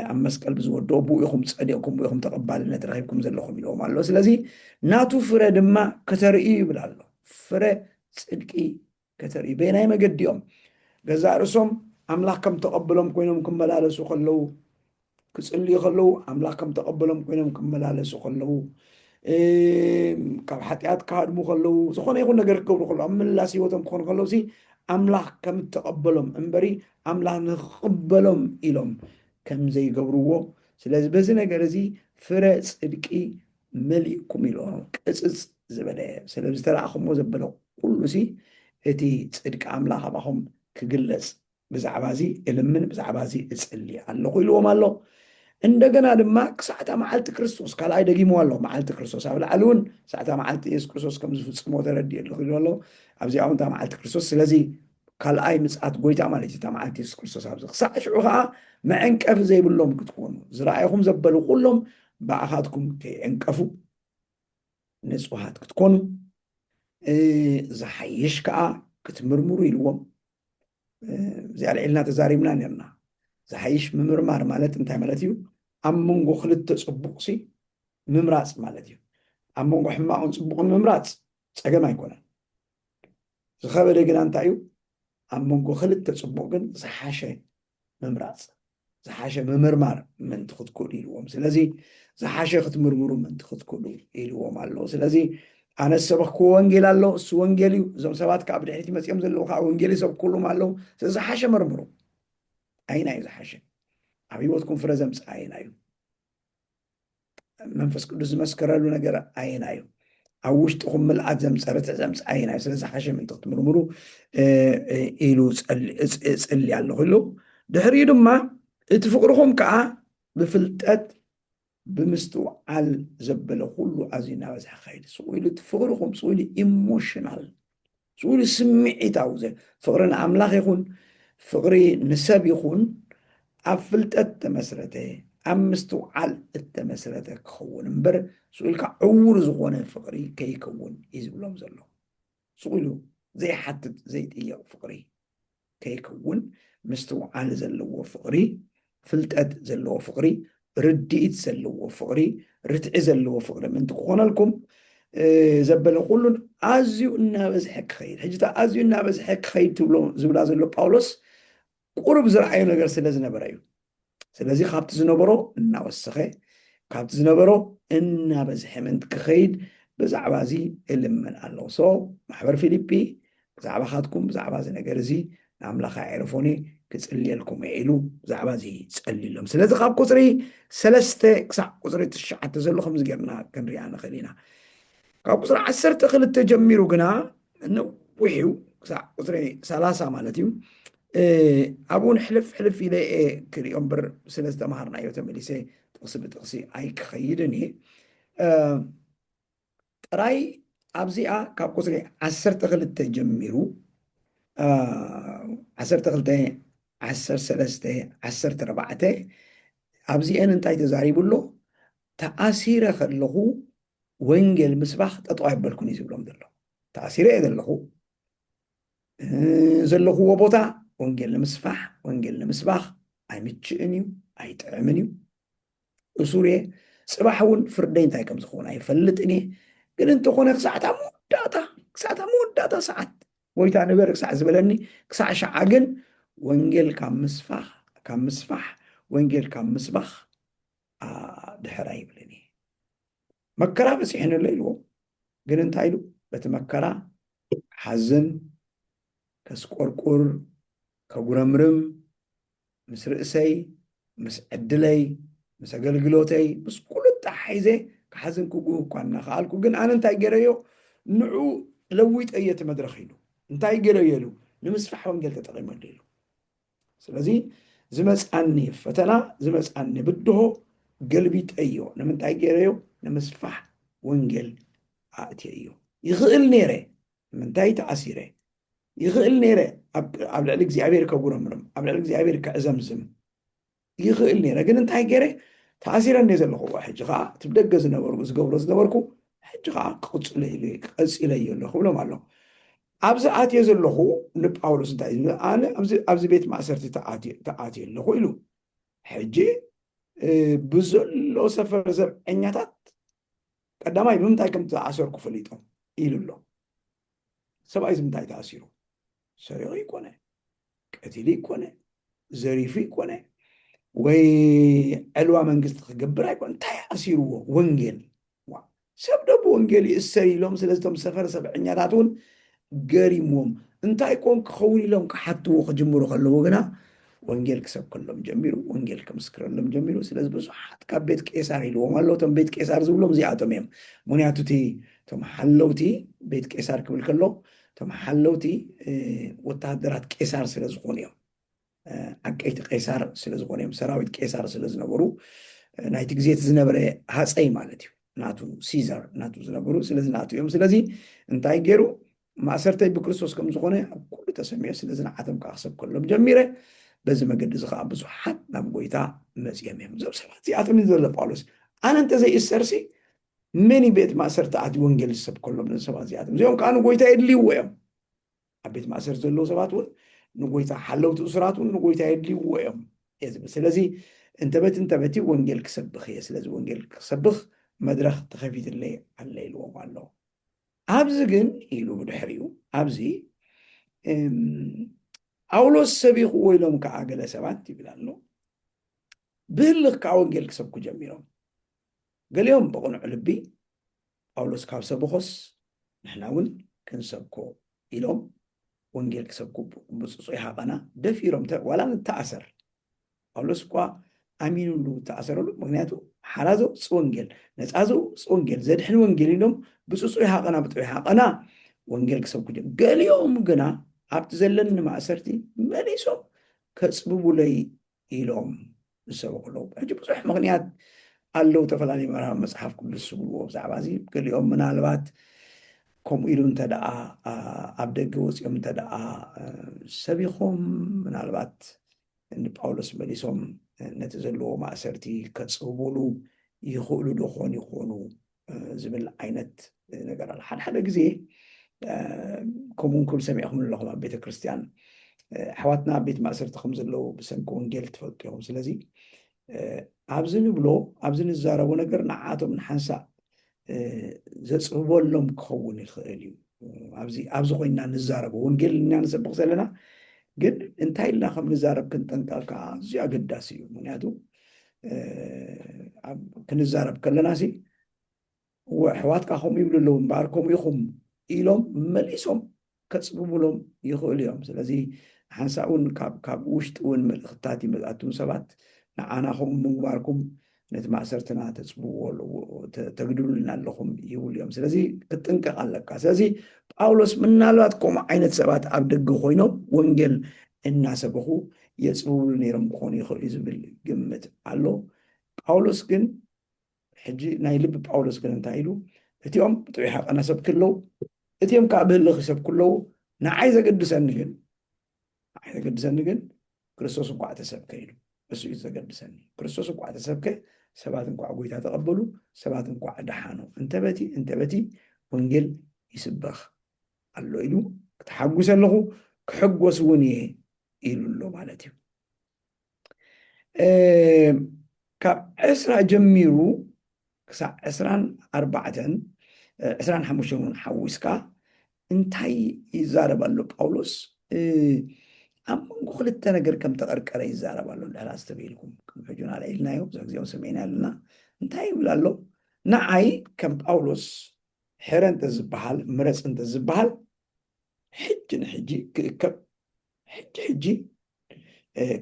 ኣብ መስቀል ብዝወድኦ ብኡ ኢኹም ጸዲቕኩም፣ ብኡ ኢኹም ተቐባልነት ረኺብኩም ዘለኹም ኢልዎም ኣሎ። ስለዚ ናቱ ፍረ ድማ ከተርእዩ ይብል ኣሎ። ፍረ ጽድቂ ከተርእዩ። በየናይ መገዲ እዮም? ገዛእ ርእሶም ኣምላኽ ከም ተቐበሎም ኮይኖም ክመላለሱ ከለዉ፣ ክጽልዩ ከለዉ፣ ኣምላኽ ከም ተቐበሎም ኮይኖም ክመላለሱ ከለዉ፣ ካብ ሓጢኣት ክሃድሙ ከለዉ፣ ዝኾነ ይኹን ነገር ክገብሩ ከለዉ፣ ኣብ ምምላስ ህይወቶም ክኾኑ ከለዉ ሲ ኣምላኽ ከም እተቐበሎም እምበሪ ኣምላኽ ንኽቕበሎም ኢሎም ከም ዘይገብርዎ፣ ስለዚ በዚ ነገር እዚ ፍረ ጽድቂ መሊእኩም ኢልዎም ቅጽጽ ዝበለ፣ ስለዚ ዝተላእኹሞ ዘበለ ኩሉ ሲ እቲ ጽድቂ ኣምላኽ ኣባኹም ክግለጽ ብዛዕባ እዚ እልምን ብዛዕባ እዚ እጽሊ ኣለኹ ኢልዎም ኣሎ። እንደገና ድማ ክሳዕታ መዓልቲ ክርስቶስ፣ ካልኣይ ደጊምዎ ኣሎ፣ መዓልቲ ክርስቶስ ኣብ ላዕሊ እውን ክሳዕታ መዓልቲ የሱስ ክርስቶስ ከም ዝፍጽሞ ተረዲእ ኣለኹ ኢሉ ኣሎ። ኣብዚኣ እውን እታ መዓልቲ ክርስቶስ፣ ስለዚ ካልኣይ ምጽኣት ጎይታ ማለት እዩ፣ እታ መዓልቲ የሱስ ክርስቶስ ኣብዚ። ክሳዕ ሽዑ ከዓ መዐንቀፊ ዘይብሎም ክትኮኑ፣ ዝረኣይኹም ዘበሉ ኩሎም ብኣኻትኩም ከይዕንቀፉ ንጹሃት ክትኮኑ፣ ዝሓይሽ ከዓ ክትምርምሩ ኢልዎም። እዚኣ ልዒልና ተዛሪብና ነርና። ዝሓይሽ ምምርማር ማለት እንታይ ማለት እዩ? ኣብ መንጎ ክልተ ጽቡቕሲ ምምራጽ ማለት እዩ። ኣብ መንጎ ሕማቕን ጽቡቕን ምምራጽ ጸገም ኣይኮነን። ዝኸበደ ግና እንታይ እዩ? ኣብ መንጎ ክልተ ጽቡቕ ግን ዝሓሸ ምምራጽ፣ ዝሓሸ ምምርማር ምእንቲ ክትክእሉ ኢልዎም። ስለዚ ዝሓሸ ክትምርምሩ ምእንቲ ክትክእሉ ኢልዎም ኣሎ። ስለዚ ኣነ ዝሰበኽክዎ ወንጌል ኣሎ፣ እሱ ወንጌል እዩ። እዞም ሰባት ከዓ ብድሕሪት መፂኦም ዘለዉ ከዓ ወንጌል ይሰብክሎም ኣለዉ። ስለዚ ዝሓሸ መርምሩ። ኣይና እዩ ዝሓሸ? ኣብ ህይወትኩም ፍረ ዘምፅእ ኣይና እዩ? መንፈስ ቅዱስ ዝመስከረሉ ነገር ኣየና እዩ? ኣብ ውሽጥኹም ምልኣት ዘምፀ ርትዕ ዘምፀ ኣየና እዩ? ስለዚ ሓሸ ምእንቲ ክትምርምሩ ኢሉ እፅሊ ኣለኹ ኢሉ። ድሕሪኡ ድማ እቲ ፍቕርኹም ከዓ ብፍልጠት ብምስትውዓል ዘበለ ኩሉ ኣዝዩ እናበዝሐ ክኸይድ ስቕ ኢሉ እቲ ፍቕርኹም ስቕ ኢሉ ኢሞሽናል ስኡሉ ስምዒታዊ ዘ ፍቕሪ ንኣምላኽ ይኹን ፍቕሪ ንሰብ ይኹን ኣብ ፍልጠት ተመስረተ ኣብ ምስትውዓል እተመስረተ ክኸውን እምበር ስኡልካ ዕውር ዝኾነ ፍቕሪ ከይከውን እዩ ዝብሎም ዘሎ። ስኡሉ ዘይሓትት ዘይጥየቕ ፍቕሪ ከይከውን ምስትውዓል ዘለዎ ፍቕሪ ፍልጠት ዘለዎ ፍቕሪ ርድኢት ዘለዎ ፍቕሪ ርትዒ ዘለዎ ፍቕሪ ምእንቲ ክኾነልኩም ዘበለ ኩሉን ኣዝዩ እናበዝሐ ክኸይድ ሕጂ ኣዝዩ እናበዝሐ ክኸይድ ትብሎ ዝብላ ዘሎ ጳውሎስ ቁሩብ ዝረኣዩ ነገር ስለ ዝነበረ እዩ። ስለዚ ካብቲ ዝነበሮ እናወሰኸ ካብቲ ዝነበሮ እናበዝሐ ምእንቲ ክኸይድ ብዛዕባ እዚ እልምን ኣለዎ። ሶ ማሕበር ፊልጲ ብዛዕባኻትኩም ብዛዕባ እዚ ነገር እዚ ንኣምላኽ ኣዕርፎኒ ክጽልየልኩም እየ ኢሉ ብዛዕባ እዚ ጸልዩሎም። ስለዚ ካብ ቁጽሪ ሰለስተ ክሳዕ ቁጽሪ ትሽዓተ ዘሎ ከምዚ ጌርና ክንሪኣ ንኽእል ኢና። ካብ ቁጽሪ ዓሰርተ ክልተ ጀሚሩ ግና ነዊሕ እዩ፣ ክሳዕ ቁጽሪ ሰላሳ ማለት እዩ። ኣብኡ ንሕልፍ ሕልፍ ኢለ እየ ክሪኦ እምበር ስለ ዝተምሃርናዮ ተመሊሰ ጥቕሲ ብጥቕሲ ኣይክኸይድን እየ። ጥራይ ኣብዚኣ ካብ ቁጽሪ ዓሰርተ ክልተ ጀሚሩ ዓሰርተ ክልተ፣ ዓሰርተ ሰለስተ፣ ዓሰርተ ኣርባዕተ ኣብዚአን እንታይ ተዛሪቡ ኣሎ? ተኣሲረ ከለኹ ወንጌል ምስባኽ ጠጠው ኣይበልኩን እዩ ዝብሎም ዘሎ። ተኣሲረ እየ ዘለኹ፣ ዘለኹዎ ቦታ ወንጌል ንምስፋሕ፣ ወንጌል ንምስባኽ ኣይምችእን እዩ፣ ኣይጥዕምን እዩ። እሱር እየ። ጽባሕ እውን ፍርደይ እንታይ ከም ዝኸውን ኣይፈልጥን እየ። ግን እንተኾነ ክሳዕታ መወዳእታ፣ ክሳዕታ መወዳእታ ሰዓት ጎይታ ንበር ክሳዕ ዝበለኒ፣ ክሳዕ ሸዓ ግን ወንጌል ካብ ምስፋሕ፣ ካብ ምስፋሕ፣ ወንጌል ካብ ምስባኽ ድሕር ኣይብልን እየ። መከራ በጺሕንሎ ኢልዎ። ግን እንታይ ኢሉ? በቲ መከራ ሓዝን፣ ከስቆርቁር፣ ከጉረምርም፣ ምስ ርእሰይ፣ ምስ ዕድለይ፣ ምስ ኣገልግሎተይ፣ ምስ ኩሉ ተሓሒዘ ክሓዝን ክጉህ እኳ እናኸኣልኩ፣ ግን ኣነ እንታይ ገይረዮ? ንዑ ለዊጠዮ እቲ መድረኽ ኢሉ። እንታይ ገይረዮ ኢሉ? ንምስፋሕ ወንጌል ተጠቒመሉ ኢሉ። ስለዚ ዝመጻኒ ፈተና፣ ዝመጻኒ ብድሆ ገልቢጠዮ። ንምንታይ ገይረዮ? ንምስፋሕ ወንጌል ኣእትየዮ። ይኽእል ነይረ። ንምንታይ ተኣሲረ? ይኽእል ነይረ ኣብ ልዕሊ እግዚኣብሔር ከጉረምርም፣ ኣብ ልዕሊ እግዚኣብሔር ክዕዘምዝም ይኽእል ነይረ። ግን እንታይ ገይረ? ተኣሲረ እንደ ዘለኹ፣ ሕጂ ከዓ እቲ ብደገ ዝነበርኩ፣ ዝገብሮ ዝነበርኩ፣ ሕጂ ከዓ ክቕጽሎ ኢለ፣ ቀጺለዮ ኣለኹ ብሎም ኣሎ። ኣብዚ ኣትየ ዘለኹ ንጳውሎስ እንታይ እዩ ዝብል? ኣነ ኣብዚ ቤት ማእሰርቲ ተኣትየ ኣለኹ ኢሉ። ሕጂ ብዘሎ ሰፈር ዘብዐኛታት ቀዳማይ ብምንታይ ከም ተኣሰርኩ ፈሊጦም ኢሉ ኣሎ። ሰብኣይ እዚ ምንታይ ተኣሲሩ? ሰሪቑ ይኮነ፣ ቀቲሉ ይኮነ፣ ዘሪፉ ይኮነ፣ ወይ ዕልዋ መንግስቲ ክገብር ኣይኮነ። እንታይ ኣሲርዎ? ወንጌል። ሰብ ዶ ብወንጌል ይእሰር ኢሎም? ስለዚ እቶም ሰፈር ሰብዐኛታት እውን ገሪምዎም። እንታይ ኮን ክኸውን ኢሎም ክሓትዎ ክጅምሩ ከለዎ ግና ወንጌል ክሰብከሎም ጀሚሩ፣ ወንጌል ክምስክረሎም ጀሚሩ። ስለዚ ብዙሓት ካብ ቤት ቄሳር ኢልዎም ኣለዉ። እቶም ቤት ቄሳር ዝብሎም እዚኣቶም እዮም። ምክንያቱ እቲ እቶም ሓለውቲ ቤት ቄሳር ክብል ከሎ እቶም ሓለውቲ ወታሃደራት ቄሳር ስለ ዝኾኑ እዮም። ዓቀይቲ ቄሳር ስለ ዝኾኑ እዮም። ሰራዊት ቄሳር ስለ ዝነበሩ ናይቲ ግዜ እቲ ዝነበረ ሃፀይ ማለት እዩ። ናቱ ሲዛር ናቱ ዝነበሩ ስለዚ ናቱ እዮም። ስለዚ እንታይ ገይሩ? ማእሰርተይ ብክርስቶስ ከም ዝኾነ ኣብ ኩሉ ተሰሚዑ፣ ስለዚ ንዓቶም ከዓ ክሰብከሎም ጀሚረ። በዚ መገዲ እዚ ከዓ ብዙሓት ናብ ጎይታ መፂኦም እዮም። እዞም ሰባት እዚኣቶም እዩ ዘሎ ጳውሎስ። ኣነ እንተዘይእሰርሲ መን እዩ ቤት ማእሰርቲ ኣትዩ ወንጌል ዝሰብከሎም? ነዚ ሰባት እዚኣቶም እዚኦም ከዓ ንጎይታ የድልይዎ እዮም። ኣብ ቤት ማእሰርቲ ዘለዉ ሰባት እውን ንጎይታ፣ ሓለውቲ እሱራት እውን ንጎይታ የድልይዎ እዮም እየ ዝብል። ስለዚ እንተበት እንተበቲ ወንጌል ክሰብኽ እየ። ስለዚ ወንጌል ክሰብኽ መድረኽ ተኸፊትለይ ኣለ ኢልዎም ኣሎ። ኣብዚ ግን ኢሉ ብድሕሪኡ ኣብዚ ጳውሎስ ሰቢኽዎ ኢሎም ከዓ ገለ ሰባት ይብል ኣሎ። ብህልኽ ከዓ ወንጌል ክሰብኩ ጀሚሮም። ገሊኦም ብቕኑዕ ልቢ ጳውሎስ ካብ ሰብኾስ ንሕና እውን ክንሰብኮ ኢሎም ወንጌል ክሰብኩ ብፅፁይ ሃቐና ደፊሮም ዋላ ንተኣሰር ጳውሎስ እኳ ኣሚኑሉ ተኣሰረሉ። ምክንያቱ ሓራ ዘውፅእ ወንጌል፣ ነፃ ዘውፅእ ወንጌል፣ ዘድሕን ወንጌል ኢሎም ብፅፁይ ሃቐና ብጥዑይ ሃቐና ወንጌል ክሰብኩ ጀም። ገሊኦም ግና ኣብቲ ዘለኒ ማእሰርቲ መሊሶም ከፅብቡለይ ኢሎም ዝሰበኹ ኣለዉ። ሕጂ ብዙሕ ምክንያት ኣለዉ፣ ዝተፈላለዩ መራሕቲ መፅሓፍ ቅዱስ ዝብልዎ ብዛዕባ እዚ። ገሊኦም ምናልባት ከምኡ ኢሉ እንተ ደኣ ኣብ ደገ ወፂኦም እንተ ደኣ ሰቢኾም ምናልባት ንጳውሎስ መሊሶም ነቲ ዘለዎ ማእሰርቲ ከፅብቡሉ ይኽእሉ ዶ ኾን ይኾኑ ዝብል ዓይነት ነገር ኣሎ። ሓደ ሓደ ግዜ ከምኡ ክብል ሰሚዕኹም ኣለኹም ኣብ ቤተ ክርስቲያን ኣሕዋትና ኣብ ቤት ማእሰርቲ ከም ዘለዉ ብሰንኪ ወንጌል ትፈልጡ ኢኹም። ስለዚ ኣብዚ ንብሎ ኣብዚ ንዛረቦ ነገር ንዓቶም ንሓንሳእ ዘፅብበሎም ክኸውን ይኽእል እዩ። ኣብዚ ኮይንና ንዛረቦ ወንጌል ኢና ንሰብኽ ዘለና፣ ግን እንታይ ኢልና ከም ንዛረብ ክንጠንቀቕ ከዓ ኣዝዩ ኣገዳሲ እዩ። ምክንያቱ ክንዛረብ ከለና ሲ እወ ኣሕዋትካ ከምኡ ይብሉ ኣለዉ እምበኣር ከምኡ ኢኹም ኢሎም መሊሶም ከፅብቡሎም ይኽእሉ እዮም። ስለዚ ሓንሳእ እውን ካብ ውሽጢ እውን መልእኽትታት ይመፅኣቱም ሰባት ንዓና ከምኡ ምግባርኩም ነቲ ማእሰርትና ተፅብዎ ተግድሉልና ኣለኹም ይብሉ እዮም። ስለዚ ክትጥንቀቕ ኣለካ። ስለዚ ጳውሎስ ምናልባት ከምኡ ዓይነት ሰባት ኣብ ደገ ኮይኖም ወንጌል እናሰበኹ የፅብብሉ ነይሮም ክኾኑ ይኽእሉ ዝብል ግምት ኣሎ። ጳውሎስ ግን ሕጂ ናይ ልቢ ጳውሎስ ግን እንታይ ኢሉ? እቲኦም ብጥዑይ ሓቀና ሰብኪ ኣለዉ፣ እቲኦም ከዓ ብህልኽ ይሰብኩ ኣለዉ። ንዓይ ዘገድሰኒ ግን ንዓይ ዘገድሰኒ ግን ክርስቶስ እንኳዕ ተሰብከ ኢሉ። እሱ እዩ ዘገድሰኒ። ክርስቶስ እንኳዕ ተሰብከ፣ ሰባት እንኳዕ ጎይታ ተቐበሉ፣ ሰባት እንኳዕ ደሓኑ። እንተበቲ እንተበቲ ወንጌል ይስበኽ ኣሎ ኢሉ፣ ክትሓጉስ ኣለኹ፣ ክሕጎስ እውን እየ ኢሉ ኣሎ ማለት እዩ። ካብ ዕስራ ጀሚሩ ክሳዕ ዕስራን ኣርባዕተን ዕስራን ሓሙሽተን እውን ሓዊስካ እንታይ ይዛረብ ኣሎ ጳውሎስ? ኣብ መንጎ ክልተ ነገር ከም ተቐርቀረ ይዛረብ ኣሎ። ድሕር ኣስተብሂልኩም ከም ሕጁን ኣልዒልናዮ ብዙሕ ግዜ እውን ሰሚዕና ኣለና። እንታይ ይብል ኣሎ? ንዓይ ከም ጳውሎስ ሕረ እንተ ዝበሃል ምረፅ እንተ ዝበሃል ሕጂ ንሕጂ ክእከብ ሕጂ ሕጂ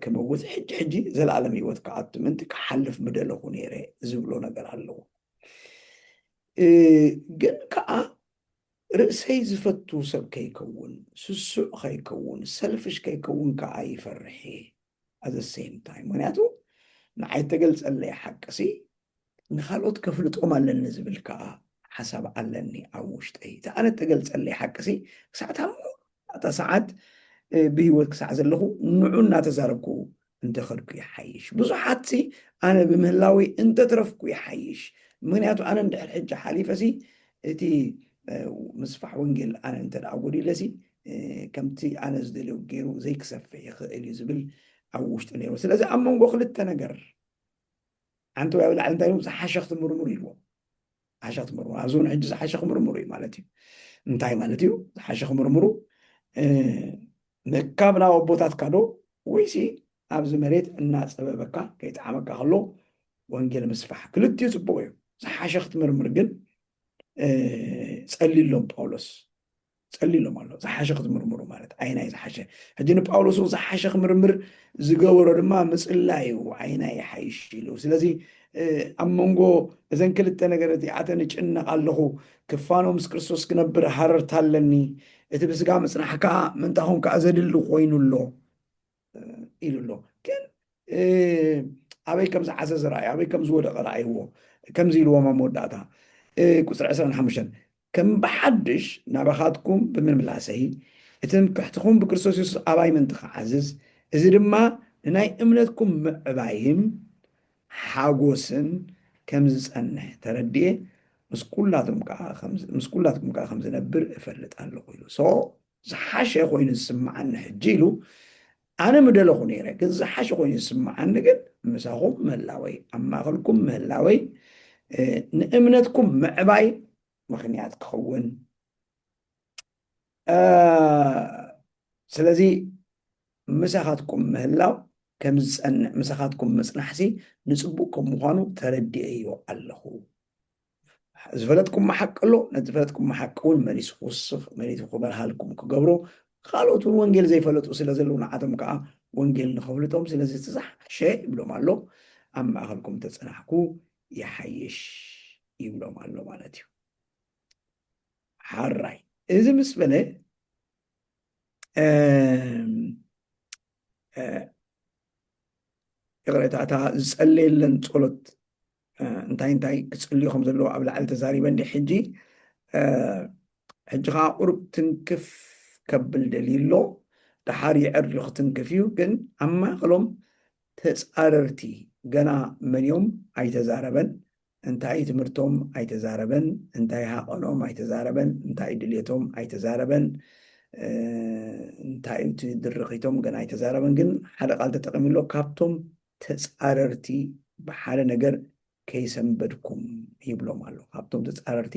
ክመውት ሕጂ ሕጂ ዘለኣለም ህይወት ክኣቱ ምእንቲ ክሓልፍ ምደለኹ ነይረ ዝብሎ ነገር ኣለዎ። ግን ከዓ ርእሰይ ዝፈቱ ሰብ ከይከውን፣ ስሱዕ ከይከውን፣ ሰልፍሽ ከይከውን ከዓ ይፈርሕ እየ። ኣዘ ሴም ታይም ምክንያቱ ንዓይ ተገልፀለይ ሓቅሲ ንካልኦት ከፍልጦም ኣለኒ ዝብል ከዓ ሓሳብ ኣለኒ ኣብ ውሽጠይ። እቲ ኣነ ተገልፀለይ ሓቅሲ ክሳዕ እታ ሰዓት ብህይወት ክሳዕ ዘለኹ ንዑ እናተዛረብኩ እንተኸድኩ ይሓይሽ። ብዙሓትሲ ኣነ ብምህላወይ እንተትረፍኩ ይሓይሽ። ምክንያቱ ኣነ እንድሕር ሕጂ ሓሊፈሲ እቲ ምስፋሕ ወንጌል ኣነ እንተ ደኣ ጎዲለሲ ከምቲ ኣነ ዝደልዮ ገይሩ ዘይክሰፍሕ ይኽእል እዩ ዝብል ኣብ ውሽጡ ነይሩ። ስለዚ ኣብ መንጎ ክልተ ነገር ሓንቲ ወይ ኣብ ላዕሊ እንታይ ኢሉ ዝሓሸ ክትምርምሩ ኢልዎ። ዝሓሸ ክትምርምሩ ኣብዚ እውን ሕጂ ዝሓሸ ክምርምሩ እዩ ማለት እዩ። እንታይ ማለት እዩ ዝሓሸ ክምርምሩ? ምእካብ ናብ ኣቦታትካ ዶ ወይሲ ኣብዚ መሬት እናፀበበካ ከይጠዓመካ ከሎ ወንጌል ምስፋሕ? ክልቲኡ ፅቡቅ እዩ። ዝሓሸ ክትምርምር ግን ፀሊሎም ጳውሎስ ፀሊሎም ኣሎ። ዝሓሸ ክትምርምሩ ማለት ኣይናይ ዝሓሸ ሕጂ ንጳውሎስ ዝሓሸ ክምርምር ዝገበሮ ድማ ምፅላይ እዩ። ኣይናይ ይሓይሽ ኢሉ። ስለዚ ኣብ መንጎ እዘን ክልተ ነገር እቲኣተን እጭነቕ ኣለኹ። ክፋኖ ምስ ክርስቶስ ክነብር ሃረርታ ኣለኒ። እቲ ብስጋ ምፅናሕ ከዓ ምንታኹም ከዓ ዘድሊ ኮይኑ ኣሎ ኢሉ ኣሎ። ግን ኣበይ ከም ዝሓዘ ዝረኣዩ ኣበይ ከም ዝወደቐ ረኣይዎ። ከምዚ ኢልዎም ኣብ መወዳእታ ቁፅሪ ዕስራን ሓሙሽተን ከም ብሓድሽ ናባኻትኩም ብምምላሰይ እቲ ትምክሕትኹም ብክርስቶስ የሱስ ኣባይ ምእንቲ ክዓዝዝ እዚ ድማ ንናይ እምነትኩም ምዕባይን ሓጎስን ከም ዝፀንሕ ተረድኤ ምስ ኩላትኩም ከዓ ከም ዝነብር እፈልጥ ኣለኹ ኢሉ። ዝሓሸ ኮይኑ ዝስምዓኒ ሕጂ ኢሉ ኣነ ምደለኹ ነይረ፣ ግን ዝሓሸ ኮይኑ ዝስምዓኒ ግን ምሳኹም ምህላወይ፣ ኣብ ማእኸልኩም ምህላወይ ንእምነትኩም ምዕባይ ምኽንያት ክኸውን። ስለዚ ምሳኻትኩም ምህላው ከም ዝፀንዕ ምሳኻትኩም ምፅናሕሲ ንፅቡቅ ከም ምዃኑ ተረዲኤዮ ኣለኹ። ዝፈለጥኩሞ ሓቂ ኣሎ። ነቲ ዝፈለጥኩሞ ሓቂ እውን መሊሱ ክውስኽ መሊሱ ክበርሃልኩም ክገብሮ ካልኦት እውን ወንጌል ዘይፈለጡ ስለ ዘለዉ ንዓቶም ከዓ ወንጌል ንኸፍልጦም ስለዚ እቲ ዝሓሸ ይብሎም ኣሎ። ኣብ ማእኸልኩም ተፀናሕኩ ይሓይሽ ይብሎም ኣሎ ማለት እዩ። ሓራይ እዚ ምስ በለ ይቕሬታ እታ ዝፀለየለን ፀሎት እንታይ እንታይ ክፅልዩ ከም ዘለዎ ኣብ ላዕሊ ተዛሪበ እንዲ ሕጂ ሕጂ ከዓ ቁሩብ ትንክፍ ከብል ደልዩ ኣሎ። ደሓር ይዕር ክትንክፍ እዩ ግን ኣብ ማእኸሎም ተፃረርቲ ገና መን እዮም ኣይተዛረበን። እንታይ ትምህርቶም ኣይተዛረበን፣ እንታይ ሃቐኖም ኣይተዛረበን፣ እንታይ ድሌቶም ኣይተዛረበን፣ እንታይ እቲ ድርኺቶም ግን ኣይተዛረበን። ግን ሓደ ቃል ተጠቂሙ ኣሎ፣ ካብቶም ተፃረርቲ ብሓደ ነገር ከይሰንበድኩም ይብሎም ኣሎ። ካብቶም ተፃረርቲ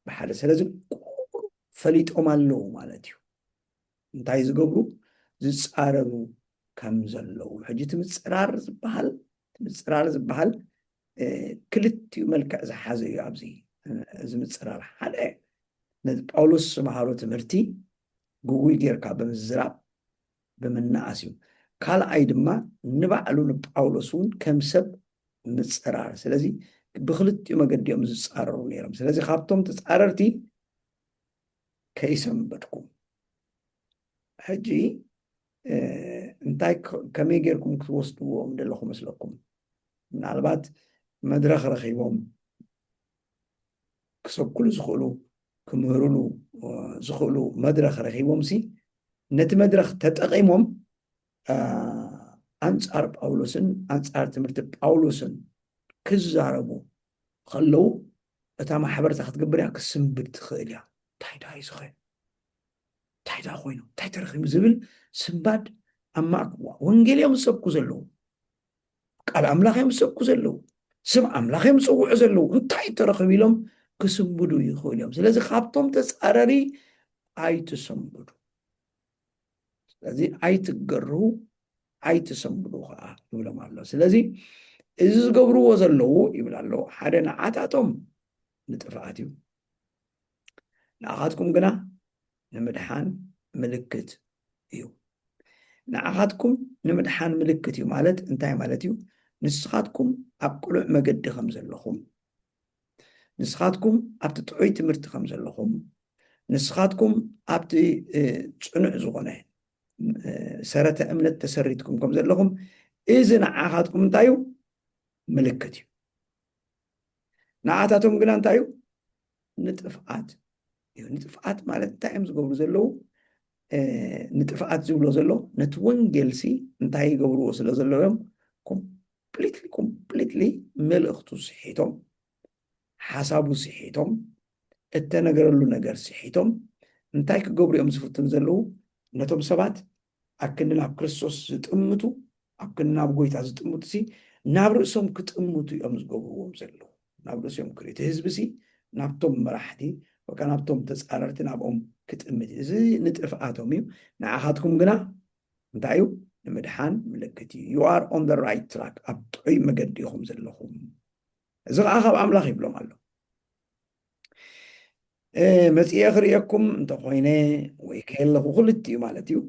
ብሓደ ስለዚ ቁሩብ ፈሊጦም ኣለዉ ማለት እዩ። እንታይ ዝገብሩ ዝፃረሩ ከም ዘለዉ ሕጂ እቲ ምፅራር ዝበሃል እቲ ምፅራር ዝበሃል ክልቲኡ መልክዕ ዝሓዘ እዩ። ኣብዚ እዚ ምፅራር ሓደ ነዚ ጳውሎስ ዝመሃሮ ትምህርቲ ግጉይ ጌርካ ብምዝራብ ብምናኣስ እዩ። ካልኣይ ድማ ንባዕሉ ንጳውሎስ እውን ከም ሰብ ምፅራር። ስለዚ ብክልቲኡ መገዲ እዮም ዝፃረሩ ነይሮም። ስለዚ ካብቶም ተፃረርቲ ከይሰንበድኩም ሕጂ እንታይ ከመይ ጌርኩም ክትወስድዎም ደለኹ መስለኩም? ምናልባት መድረኽ ረኺቦም ክሰብኩሉ ዝኽእሉ ክምህሩሉ ዝኽእሉ መድረኽ ረኺቦም ሲ ነቲ መድረኽ ተጠቒሞም ኣንጻር ጳውሎስን ኣንጻር ትምህርቲ ጳውሎስን ክዛረቡ ከለዉ እታ ማሕበርታ ክትገብር እያ ክስንብድ ትኽእል እያ። እንታይ ዳ እዩ ዝኸ እንታይ ዳ ኮይኑ እንታይ ተረኺቡ ዝብል ስንባድ ኣብ ማእክ ወንጌል እዮም ዝሰብኩ ዘለዉ። ቃል ኣምላኽ እዮም ዝሰብኩ ዘለዉ። ስም ኣምላኽ እዮም ዝፅውዑ ዘለዉ። እንታይ ተረኺቡ ኢሎም ክስንብዱ ይኽእሉ እዮም። ስለዚ ካብቶም ተፃረሪ ኣይትሰንብዱ። ስለዚ ኣይትገርሁ ኣይትሰንብዱ ከዓ ይብሎም ኣሎ። ስለዚ እዚ ዝገብርዎ ዘለዉ ይብል ኣሎ ሓደ ንዓታቶም ንጥፍኣት እዩ። ንኣኻትኩም ግና ንምድሓን ምልክት እዩ። ንኣኻትኩም ንምድሓን ምልክት እዩ ማለት እንታይ ማለት እዩ? ንስኻትኩም ኣብ ቅሉዕ መገዲ ከም ዘለኹም፣ ንስኻትኩም ኣብቲ ጥዑይ ትምህርቲ ከም ዘለኹም፣ ንስኻትኩም ኣብቲ ጽኑዕ ዝኾነ ሰረተ እምነት ተሰሪትኩም ከም ዘለኹም፣ እዚ ንዓኻትኩም እንታይ እዩ? ምልክት እዩ። ንዓታቶም ግና እንታይ እዩ? ንጥፍኣት እዩ። ንጥፍኣት ማለት እንታይ እዮም ዝገብሩ ዘለዉ? ንጥፍኣት ዝብሎ ዘሎ ነቲ ወንጌልሲ እንታይ ይገብርዎ ስለ ዘለዉ እዮም ኮምፕሊትሊ ኮምፕሊትሊ መልእኽቱ ስሒቶም፣ ሓሳቡ ስሒቶም፣ እተነገረሉ ነገር ስሒቶም እንታይ ክገብሩ እዮም ዝፍትኑ ዘለዉ? ነቶም ሰባት ኣብ ክንዲ ናብ ክርስቶስ ዝጥምቱ ኣብ ክንዲ ናብ ጎይታ ዝጥምቱ ሲ ናብ ርእሶም ክጥምቱ እዮም ዝገብርዎም ዘለዉ። ናብ ርእሶም ክርኢ እቲ ህዝቢ ሲ ናብቶም መራሕቲ ወይ ከዓ ናብቶም ተፃረርቲ ናብኦም ክጥምት እዩ። እዚ ንጥፍኣቶም እዩ። ንዓኻትኩም ግና እንታይ እዩ? ንምድሓን ምልክት እዩ። You are on the right track። ኣብ ጥዑይ መገዲ ኢኹም ዘለኹም። እዚ ከዓ ካብ ኣምላኽ ይብሎም ኣሎ። መፅኤ ክርእየኩም እንተኮይነ ወይ ከየለኹ ክልቲኡ ማለት እዩ።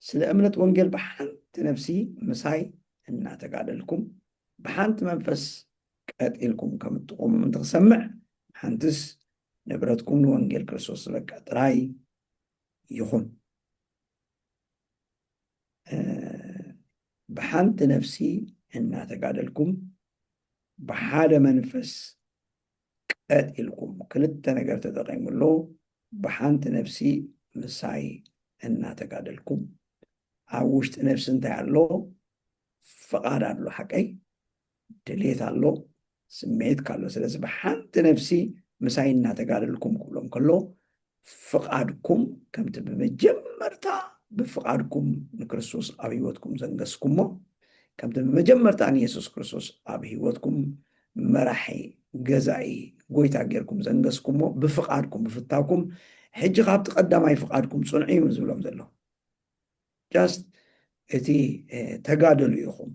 ስለ እምነት ወንጌል ብሓንቲ ነፍሲ ምሳይ እናተጋደልኩም ብሓንቲ መንፈስ ቀጢልኩም ከም እትቆሙ ምእንቲ ክሰምዕ ሓንትስ ንብረትኩም ንወንጌል ክርስቶስ ዝበቅዕ ጥራይ ይኹን። ብሓንቲ ነፍሲ እናተጋደልኩም ብሓደ መንፈስ ቀጥ ኢልኩም ክልተ ነገር ተጠቂሙ ኣሎ። ብሓንቲ ነፍሲ ምሳይ እናተጋደልኩም ኣብ ውሽጢ ነፍሲ እንታይ ኣሎ? ፍቓድ ኣሎ፣ ሓቀይ ድሌት ኣሎ፣ ስምዒት ካሎ። ስለዚ ብሓንቲ ነፍሲ ምሳይ እናተጋደልኩም ክብሎም ከሎ ፍቓድኩም ከምቲ ብመጀመርታ ብፍቓድኩም ንክርስቶስ ኣብ ህይወትኩም ዘንገስኩሞ ከምቲ ብመጀመርታ ንየሱስ ክርስቶስ ኣብ ህይወትኩም መራሒ ገዛኢ ጎይታ ጌርኩም ዘንገስኩሞ ብፍቓድኩም ብፍታውኩም ሕጂ ካብቲ ቀዳማይ ፍቓድኩም ፅንዑ እዩ ዝብሎም ዘሎ። ጃስት እቲ ተጋደሉ ኢኹም።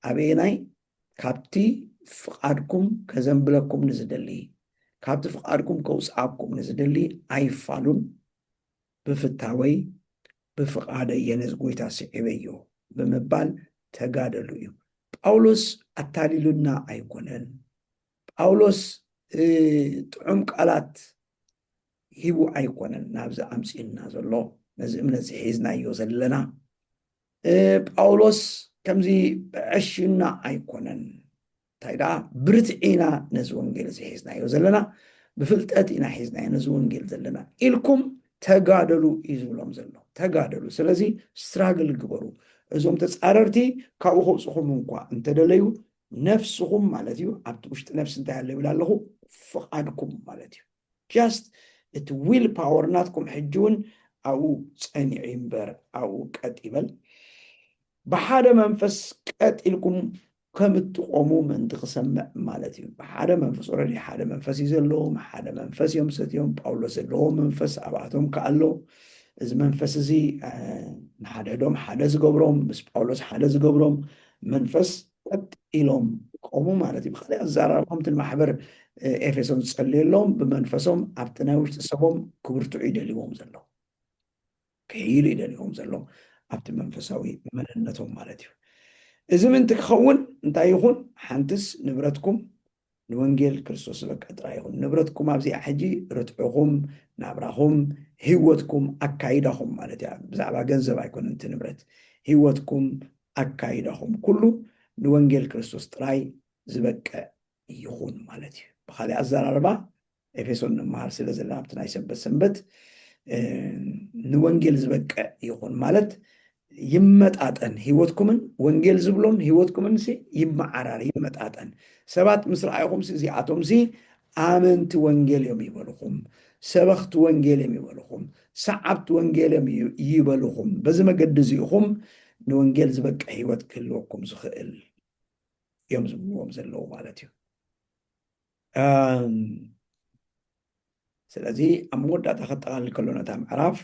ኣበየናይ? ካብቲ ፍቓድኩም ከዘንብለኩም ንዝደሊ፣ ካብቲ ፍቓድኩም ከውፅኣኩም ንዝደሊ ኣይፋሉን። ብፍታወይ ብፍቓደይ እየ ነዚ ጎይታ ስዒበዮ ብምባል ተጋደሉ እዩ። ጳውሎስ ኣታሊሉና ኣይኮነን። ጳውሎስ ጥዑም ቃላት ሂቡ ኣይኮነን ናብዚ ኣምፂኡና ዘሎ፣ ነዚ እምነት ዝሒዝናዮ ዘለና። ጳውሎስ ከምዚ ብዕሽና ኣይኮነን። እንታይ ደኣ ብርትዒ ኢና ነዚ ወንጌል እዚ ሒዝናዮ ዘለና፣ ብፍልጠት ኢና ሒዝናዮ ነዚ ወንጌል ዘለና ኢልኩም ተጋደሉ እዩ ዝብሎም ዘሎ። ተጋደሉ። ስለዚ ስትራግል ግበሩ። እዞም ተፃረርቲ ካብኡ ከውፅኹም እንኳ እንተደለዩ ነፍስኹም ማለት እዩ። ኣብቲ ውሽጢ ነፍሲ እንታይ ኣሎ ይብል ኣለኹ? ፍቓድኩም ማለት እዩ። ጃስት እቲ ዊል ፓወር ናትኩም ሕጂ እውን ኣብኡ ፀኒዑ እምበር ኣብኡ ቀጥ ይበል። ብሓደ መንፈስ ቀጥ ኢልኩም ከም እትቆሙ ምእንቲ ክሰምዕ ማለት እዩ። ብሓደ መንፈስ ኦረዲ ሓደ መንፈስ እዩ ዘለዎም፣ ሓደ መንፈስ እዮም ሰትዮም። ጳውሎስ ዘለዎ መንፈስ ኣብኣቶም ከኣሎ እዚ መንፈስ እዚ ንሓድሕዶም ሓደ ዝገብሮም፣ ምስ ጳውሎስ ሓደ ዝገብሮም መንፈስ ቀጥ ኢሎም ቆሙ ማለት እዩ። ብካሊእ ኣዘራርባ ከምቲ ንማሕበር ኤፌሶን ዝጸልየሎም ብመንፈሶም ኣብቲ ናይ ውሽጢ ሰቦም ክብርትዑ ይደልዎም ዘሎ፣ ክሕይሉ ይደልዎም ዘሎ። ኣብቲ መንፈሳዊ መንነቶም ማለት እዩ። እዚ ምእንቲ ክኸውን እንታይ ይኹን? ሓንትስ ንብረትኩም ንወንጌል ክርስቶስ ዝበቅዕ ጥራይ ይኹን። ንብረትኩም ኣብዚኣ ሕጂ ርትዕኹም፣ ናብራኹም፣ ህይወትኩም፣ ኣካይዳኹም ማለት እያ። ብዛዕባ ገንዘብ ኣይኮነን እቲ ንብረት። ህይወትኩም፣ ኣካይዳኹም ኩሉ ንወንጌል ክርስቶስ ጥራይ ዝበቅዕ ይኹን ማለት እዩ። ብኻሊእ ኣዘራርባ ኤፌሶን ንመሃር ስለ ዘለና ኣብቲ ናይ ሰንበት ሰንበት ንወንጌል ዝበቅዕ ይኹን ማለት ይመጣጠን፣ ህይወትኩምን ወንጌል ዝብሎን ህይወትኩምን ሲ ይመዓራር፣ ይመጣጠን። ሰባት ምስ ረኣይኹም ሲ እዚኣቶም ሲ ኣመንቲ ወንጌል እዮም ይበልኹም፣ ሰበኽቲ ወንጌል እዮም ይበልኹም፣ ሰዓብቲ ወንጌል እዮም ይበልኹም። በዚ መገዲ እዚኹም ንወንጌል ዝበቅዕ ህይወት ክህልወኩም ዝኽእል እዮም ዝብልዎም ዘለዉ ማለት እዩ። ስለዚ ኣብ መወዳእታ ከጠቓልል ከሎ ነታ ምዕራፍ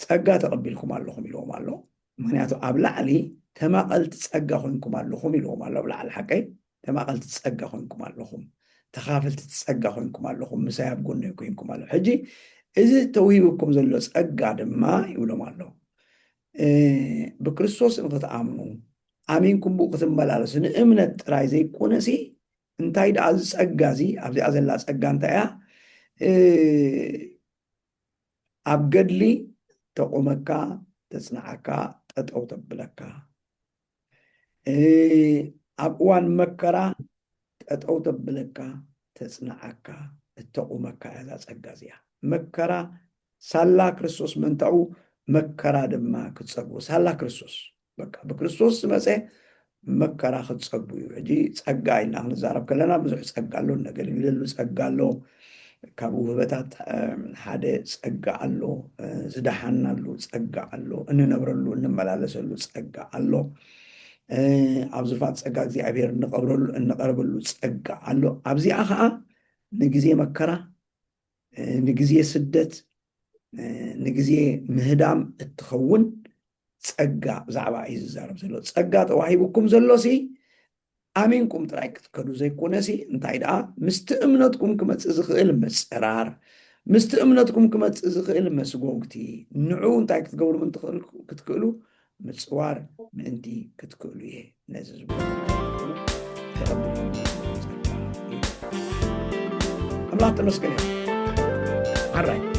ጸጋ ተቐቢልኩም ኣለኹም ኢልዎም ኣሎ። ምክንያቱ ኣብ ላዕሊ ተማቐልቲ ጸጋ ኮይንኩም ኣለኹም ኢልዎም ኣሎ። ኣብ ላዕሊ ሓቀይ ተማቐልቲ ጸጋ ኮይንኩም ኣለኹም፣ ተኻፈልቲ ጸጋ ኮይንኩም ኣለኹም፣ ምሳይ ኣብ ጎነይ ኮይንኩም ኣለኹም። ሕጂ እዚ ተውሂብኩም ዘሎ ጸጋ ድማ ይብሎም ኣሎ ብክርስቶስ ንክትኣምኑ ኣሚንኩም ብኡ ክትመላለሱ ንእምነት ጥራይ ዘይኮነሲ እንታይ ደኣ እዚ ጸጋ እዚ ኣብዚኣ ዘላ ጸጋ እንታይ እያ? ኣብ ገድሊ ተቑመካ፣ ተጽንዓካ፣ ጠጠው ተብለካ፣ ኣብ እዋን መከራ ጠጠው ተብለካ፣ ተጽንዓካ፣ እተቑመካ እያ እዛ ጸጋ እዚኣ። መከራ ሳላ ክርስቶስ መንታኡ መከራ ድማ ክትጸግቡ ሳላ ክርስቶስ በቃ ብክርስቶስ ዝመፀ መከራ ክትፀግቡ እዩ። ሕጂ ጸጋ ኢልና ክንዛረብ ከለና ብዙሕ ጸጋ ኣሎ፣ እነገልግለሉ ጸጋ ኣሎ፣ ካብ ውህበታት ሓደ ጸጋ ኣሎ፣ ዝደሓናሉ ጸጋ ኣሎ፣ እንነብረሉ እንመላለሰሉ ጸጋ ኣሎ፣ ኣብ ዙፋን ጸጋ እግዚኣብሔር እንቐርበሉ ጸጋ ኣሎ። ኣብዚኣ ከዓ ንግዜ መከራ፣ ንግዜ ስደት፣ ንግዜ ምህዳም እትኸውን ጸጋ ብዛዕባ እዩ ዝዛረብ ዘሎ። ጸጋ ተዋሂቡኩም ዘሎሲ ኣሚንኩም ጥራይ ክትከዱ ዘይኮነሲ እንታይ ደኣ ምስቲ እምነትኩም ክመጽእ ዝኽእል ምጽራር፣ ምስቲ እምነትኩም ክመጽእ ዝኽእል መስጎግቲ፣ ንዑ እንታይ ክትገብሩ ምን ትኽእል- ክትክእሉ ምጽዋር ምእንቲ ክትክእሉ እየ ነዚ ዝብሎ ተቐብሉ። ኣምላኽ ተመስገን እዩ። ሓራይ